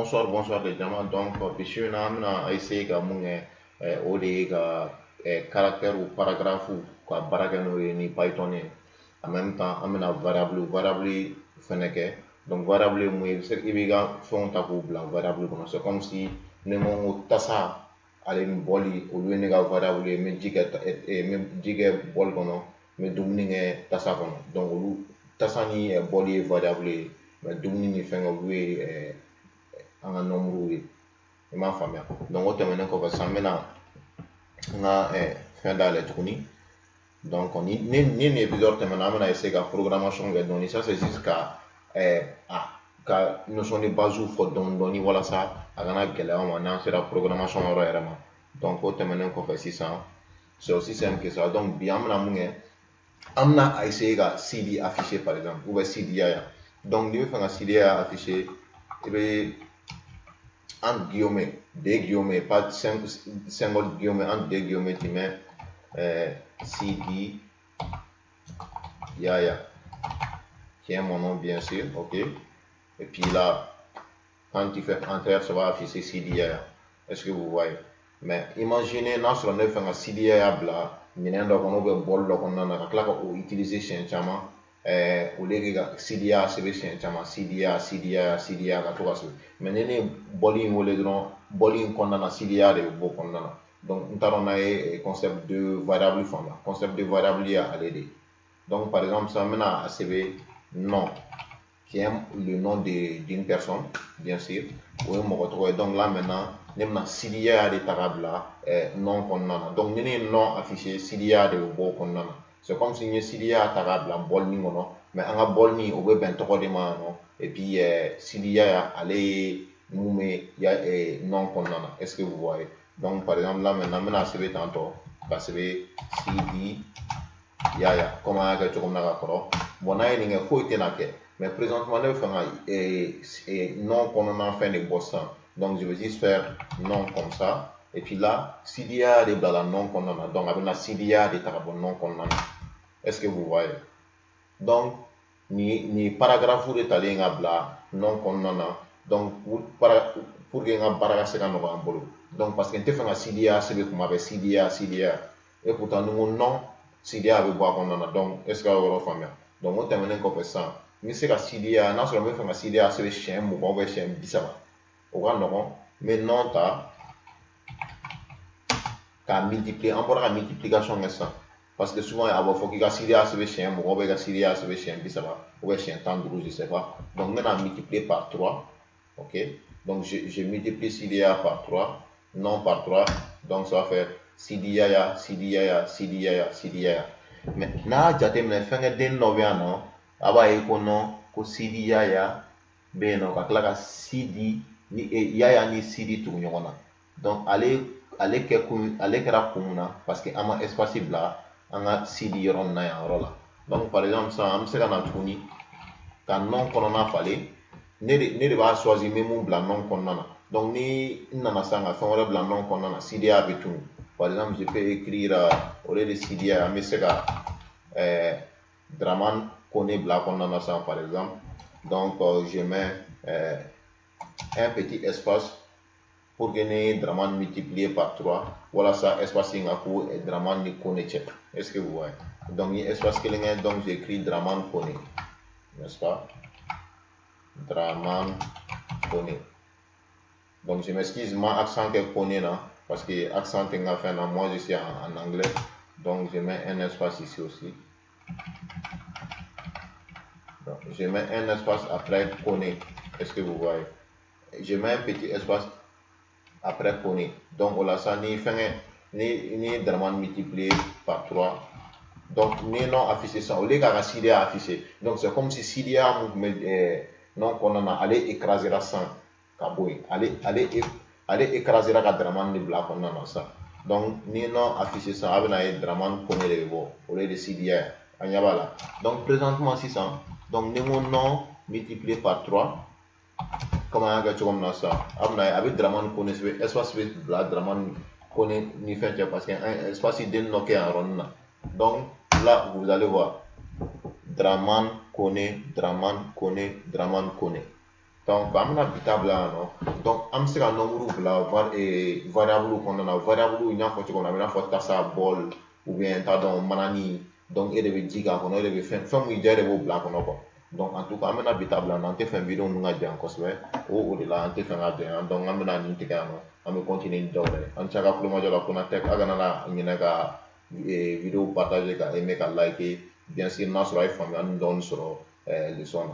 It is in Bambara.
Bonsoir, bonsoir les jama. Donc bi su in na, an bɛna essayer ka mun kɛ, o de ye ka caractère ou paragraphe ka baara kɛ n'o ye ni Python ye. En même temps, an bɛna variable fɛnɛ kɛ. Donc variable ye mun ye? I bɛ se, i b'i ka fɛnw ta k'u bila variable kɔnɔ. C'est comme si ne ko tasa ale ni bol, olu ye ne ka variable ye. N bɛ ji kɛ bol kɔnɔ, n bɛ dumuni kɛ tasa kɔnɔ. Donc olu, tasa ni bol ye variable ye, mais dumuni ni fɛnkɛ, olu ye an ka nombre ye. I m'a faamuya? Donc o tɛmɛnen kɔfɛ sisan, n bɛna n ka fɛn dayɛlɛ tuguni. Donc ni nin épisode tɛmɛna, an bɛna essayer ka programmation kɛ dɔɔni. Ça, c'est juste ka a ka notion de base fɔ dɔɔni dɔɔni, walasa a kana gɛlɛya an ma n'an sera programmation yɔrɔ yɛrɛ ma. Donc o tɛmɛnen kɔfɛ sisan, c'est aussi simple que ça. Donc bi, an bɛna mun kɛ? An bɛna essayer ka Sidi afficher par exemple, ou bien Sidiya yan. Donc n'i bɛ fɛ ka Sidiya afficher, i bɛ entre guillemets, deux guillemets, pas cinq, single guillemets, entre deux guillemets, tu mets Sidi Yaya, qui est mon nom bien sûr, ok. Et puis là, quand tu fais entrer, ça va afficher Sidi Yaya. Est-ce que vous voyez? Mais imaginez, n'a sɔrɔ ne fɛ ka Sidi Yaya bila minɛn dɔ kɔnɔ ou bien bol dɔ kɔnɔna na, ka tila ka o utiliser siɲɛ caman, au lieu que ka Sidiya sɛbɛn siɲɛ caman, Sidiya, Sidiya, Sidiya, ka to ka sɛbɛn. Mais ni ne ye bol in wele dɔrɔn, bol in kɔnɔna na, Sidiya de bɛ bɔ kɔnɔna na. Donc n t'a dɔn n'a ye concept de variable faamuya. Concept de variable ye ale de ye. Donc par exemple sisan, n bɛna a sɛbɛn nom, qui est le nom d'une personne bien sûr, o ye mɔgɔ tɔgɔ ye. Donc là maintenant, ne bɛna Sidiya de ta ka bila nom kɔnɔna na. Donc ni ne ye nom affiché, Sidiya de bɛ bɔ o kɔnɔna na. C'est comme si n ye Sidiya ta k'a bila bol nin kɔnɔ, mais an ka bol nin, o bɛ bɛn tɔgɔ de ma yan nɔ. Et puis Sidiya, ale ye mun bɛ ya nom kɔnɔna na. Est-ce que vous voyez? Donc par exemple là maintenant, n bɛna sɛbɛn tantɔ ka sɛbɛn Sidi Yaya, comme an y'a kɛ cogo min na ka kɔrɔ. Bon, n'a ye nin kɛ, foyi tɛna kɛ. Mais présentement, ne bɛ fɛ ka nom kɔnɔna fɛn de bɔ sisan. Donc je vais juste faire nom comme ça, et puis là, Sidiya de bilala nom kɔnɔna na. Donc a bɛna Sidiya de ta ka bɔ nom kɔnɔna na. Est-ce que vous voyez? Donc ni paragraphe de talen ka bila nom kɔnɔna na, donc pour que n ka baara ka se ka nɔgɔya n bolo. Donc parce que n tɛ fɛ ka Sidiya sɛbɛn kuma bɛɛ, Sidiya, Sidiya, et pourtant ni n ko nom, Sidiya bɛ bɔ a kɔnɔna na. Donc est ce que a y'o yɔrɔ faamuya? Donc o tɛmɛnen kɔfɛ sisan, n bɛ se ka Sidiya, n'a sɔrɔ n bɛ fɛ ka Sidiya sɛbɛn siɲɛ 20 ou bien siɲɛ 30, o ka nɔgɔn. N bɛ nom ta k'a multiplier. An bɔra ka multiplication kɛ sisan, parce que souvent a b'a fɔ k'i ka Sidiya sɛbɛn siɲɛ 20 ou bien i ka Sidiya sɛbɛn siɲɛ 30 ou bien siɲɛ 15, je sais pas. Donc n bɛna multiplier par 3, ok. Donc je multiplie Sidiya par 3, nom par 3. Donc ça va faire Sidi Yaya, Sidi Yaya, Sidi Yaya, Sidi Yaya. Mais n'a y'a jateminɛ, fɛnkɛ den dɔ bɛ yan nɔ, a b'a ye ko non, ko Sidi Yaya bɛ yen nɔ, ka tila ka Sidi ni Yaya ni Sidi tugu ɲɔgɔn na. Donc ale kɛ kun, ale kɛra kun mun na? Parce que an ma espace bila an ka Sidi yɔrɔ nin na yan yɔrɔ la. Donc par exemple sisan, an bɛ se ka na tuguni ka nom kɔnɔna falen. Ne de b'a choisir n bɛ mun bila nom kɔnɔna na. Donc ni n nana sisan ka fɛn wɛrɛ bila nom kɔnɔna na, Sidiya bɛ tunu. Par exemple, je peux écrire, au lieu de Sidiya, an bɛ se ka Draman Kone bila kɔnɔna na sisan par exemple. Donc je mets un petit espace pour que ni Draman multiplié par 3, walasa espace in ka ko Draman ni Kone cɛ. Est-ce que vous voyez? Donc ni espace kelen kɛ, donc j'écris Draman Kone, n'est-ce pas? Draman Kone. Donc je m'excuse, ma accent kɛ Kone na, parce que accent tɛ n ka fɛn na. Moi, je suis en anglais. Donc je mets un espace ici aussi. Donc je mets un espace après Kone. Est-ce que vous voyez? Je mets un petit espace après Kone. Donc o la sa, ni fɛngɛ ni Draman multiplié par 3, donc ni nom affiché sisan, au lieu k'a ka Sidiya affiché, donc c'est comme si Sidiya mun tun bɛ nom kɔnɔna na, ale écrasera sisan ka bɔ yen. Ale écrasera ka Draman de bila a kɔnɔna na sisan. Donc ni nom affiché sisan, a bɛna ye Draman Kone de bɛ bɔ au lieu de Sidiya. An ɲɛ b'a la. Donc présentement sisan, donc ni n ko nom multiplié par 3, comme an y'a kɛ cogo min na sisan, a bɛna ye a bɛ Draman Kone sɛbɛn, espace bɛ bila Draman Kone ni fɛn cɛ, parce que an espace den dɔ kɛ yan yɔrɔnin na. Donc là, vous allez voir Draman Kone, Draman Kone, Draman Kone. Donc an bɛna bi ta bila yan nɔ. Donc an bɛ se ka nombre bila variable kɔnɔna na. Variable, n y'a fɔ cogo min na, a bɛ i n'a fɔ tasa, bol ou bien n t'a dɔn, manani. Donc e de bɛ ji k'a kɔnɔ, e de bɛ fɛn fɛn mun diya, e de b'o bila a kɔnɔ quoi. Donc en tout cas, an bɛna bi ta bila yan nɔ. An tɛ fɛ vidéo ninnu ka jan kosɛbɛ, o de la an tɛ fɛ ka janya. Donc an bɛna nin tigɛ yan nɔ, an bɛ continuer ni dɔw wɛrɛ. An cɛ ka kulomajɔ la Konatɛ, a kana na ɲinɛ ka vidéo partager, ka aimer, ka liker bien sûr, n'a sɔrɔ a ye faamuyali dɔɔni sɔrɔ leçon na.